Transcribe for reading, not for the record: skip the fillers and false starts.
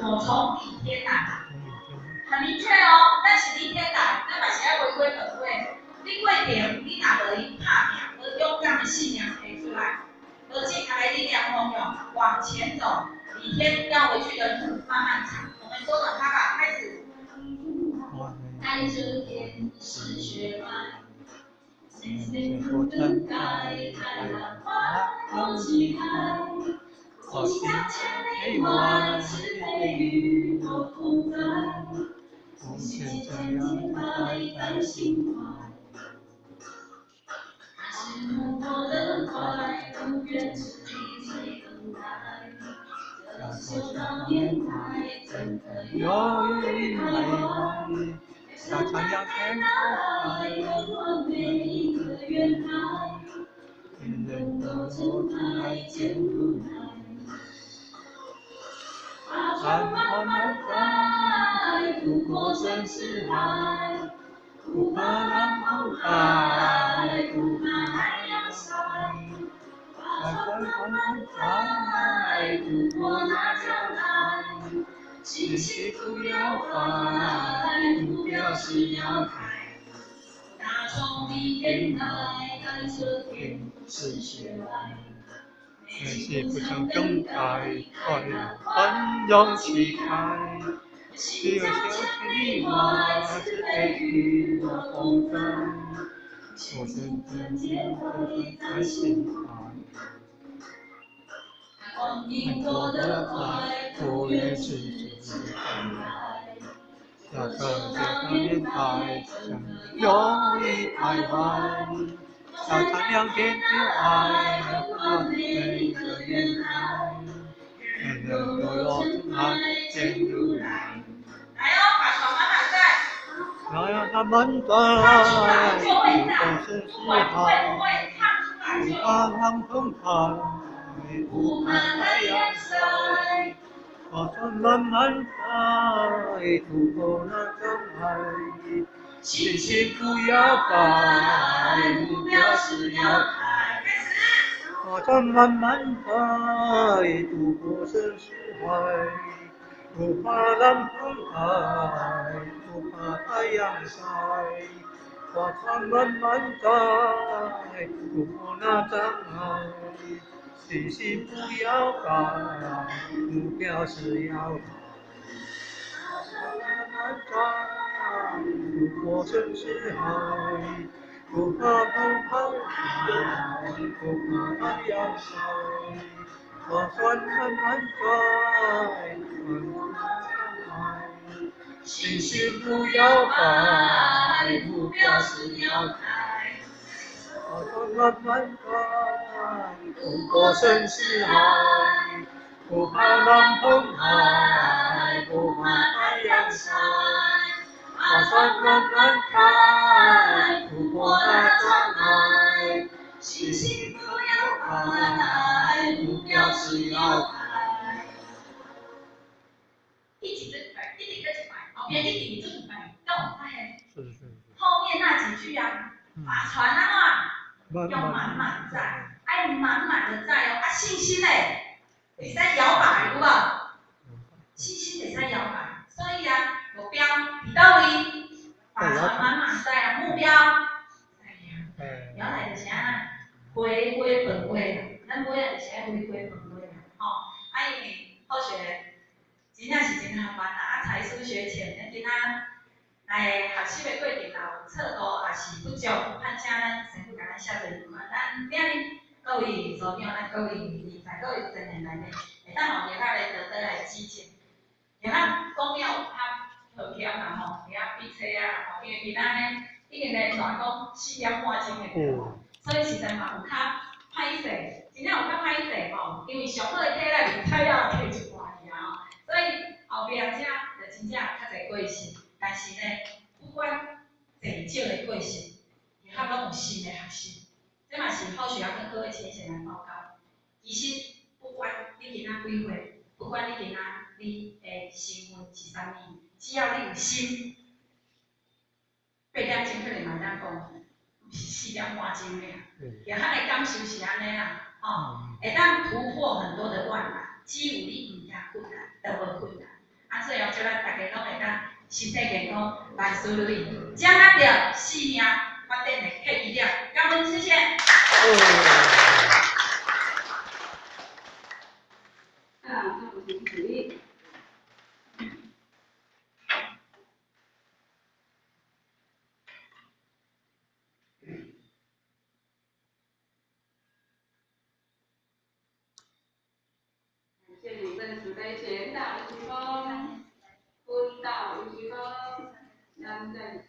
我從理天來，很明確哦，咱是理天來，咱嘛是愛回歸本位。你過程你若無去拍拚，無勇敢的信念提出來，無正確的力量方向往前走，理天要回去的路漫漫長。我們左轉卡吧，開始。帶著天使血脈，千千不等待，開浪花勇氣開，我向千里外，慈悲與我同在，奉獻這樣愛在心懷。他是突破的快，不願遲疑等待，這修道年代，怎可猶豫徘徊？小長陽天愛融化每一個願海，人人都成愛見如來。大船慢慢載，渡過生死海，不怕浪澎湃，不怕太陽曬。大船慢慢載，渡過那障礙，信心不要擺，目標是要開。大眾的天來，帶著天使血脈。天使不曾更改，快樂歡勇氣開。只有千里外，慈悲與我同在。我真正見會在心懷。光陰過得快，不願遲疑等待。下個這個年代，怎猶豫徘徊？小長兩天的愛，和每一個願海，人人都有真愛見如來。來哦，把船滿滿載。來呀，他們在，就會渡過生死不管會不海，會唱出來不就怕浪澎湃，不怕太陽曬，把船慢慢載，渡過那障礙。信心不要擺，目標是要開。把船慢慢載，渡過生死海，不怕浪澎湃，不怕太陽曬。把船慢慢載，渡過那障礙。信心不要擺，目標是要開。慢慢載，渡過生死海，不怕澎湃，不怕太陽曬。把船慢慢載，慢慢載，信心不要擺，目標是要開。把船慢慢載，渡過生死海，不怕浪澎湃，不怕太陽曬。把船慢慢載，渡過那障礙。信心不要擺，目標是要開。一直在擺，一直在擺，後邊一直就擺，敢有發現？是是是。後面那幾句啊，把船啊，要滿滿載，愛滿滿的載哦，啊信心嘞，會使搖擺有無？信心會使搖擺，所以啊，目標佇佗位？把船滿滿載啊，目標，哎呀，原來就是按呢，回歸本位啦，咱尾仔就是愛回歸本位啦，吼，啊因為好學真正是真麻煩啦，啊才疏學淺，咱今仔來學習的過程也有錯誤，也是不足，啊請咱師父共咱寫做一款，咱今日各位組長，咱各位人才，各位專員內面，會當予葉仔來多多來指正。葉仔講了有較抱歉啦吼，伫遐比冊啊吼，因為今仔呢已經連續講4點半鐘的，所以實在嘛有較歹勢，真正有較歹勢吼，因為上好的體力是太陽摕一半去啊吼，所以後壁遮就真正較濟過失，但是呢，不管濟少的過失，葉仔攏有新的學習，這嘛是後續要跟各位淺顯來報告。其實不管你今仔幾歲，不管你今仔你的身份是啥物，只要你有心，8點鐘可能嘛會當講，毋是4點半鐘爾。葉仔的感受是按呢啦，吼，會當突破很多的萬難，只有你毋驚困難，就無困難。身體健康，萬事如意，掌握著生命發展的契機點。感恩，謝謝。啊，那我請起。感謝永正慈悲賢導一時光，輔導一時光，咱再次。